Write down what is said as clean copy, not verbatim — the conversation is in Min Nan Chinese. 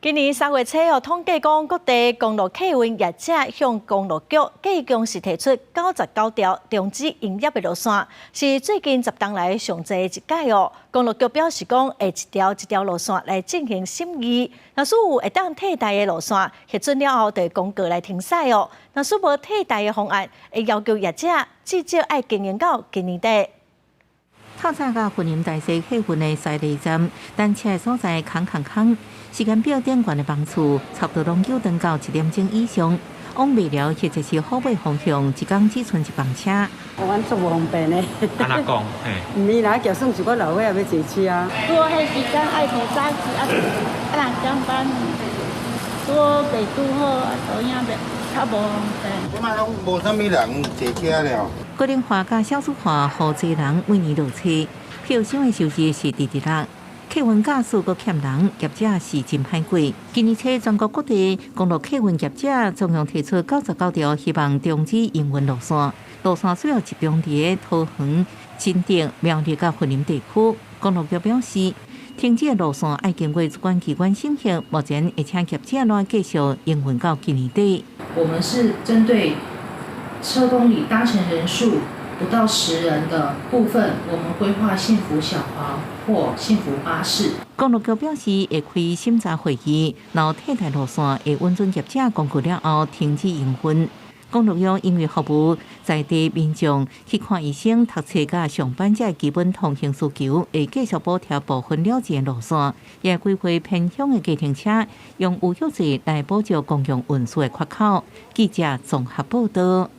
今年3月初哦，統計講各地公路客運業者向公路局計共是提出99條終止營業的路線，是最近10冬來上濟一屆哦。公路局表示講，會一條一條路線來進行審議，若是有會當替代的路線，核准了後就會公告來停駛哦。若是無替代的方案，會要求業者至少愛經營到今年底。透早佮雲林大溪客運的西麗站，等車的所在空空空，時間表頂懸的班次差不多攏有等到1點鐘以上。往麥寮或者是虎尾方向，一工只賰一班車。阮足無方便的。按怎講？嘿。毋是啦，就算是我老歲仔欲坐車啊。拄好彼時間愛提早去啊，啊人上班，拄好袂拄好，啊所以袂較無方便。這擺攏無啥物人坐車了。高齡化佮少子化，予濟人每年落車，票商的收入是直直落。客運駕駛閣欠人，業者是真歹過。今年初，全國各地公路客運業者總共提出99條希望終止營運路線，路線主要集中佇桃園、新竹、苗栗佮雲林地區。公路局表示，停止的路線愛經過主管機關審核，目前會請業者來繼續營運到今年底。我們是針對車公里搭乘人數不到10人的部分，我們規劃幸福小黃或幸福巴士。公路局表示會開審查會議，然後替代路線會允准業者公告了後停止營運。公路局因為服務在地民眾去看醫生、讀冊佮上班這基本通行需求，會繼續補貼部分了結路線，也規劃偏鄉的計程車，用有效制來補救公共運輸的缺口。記者綜合報道。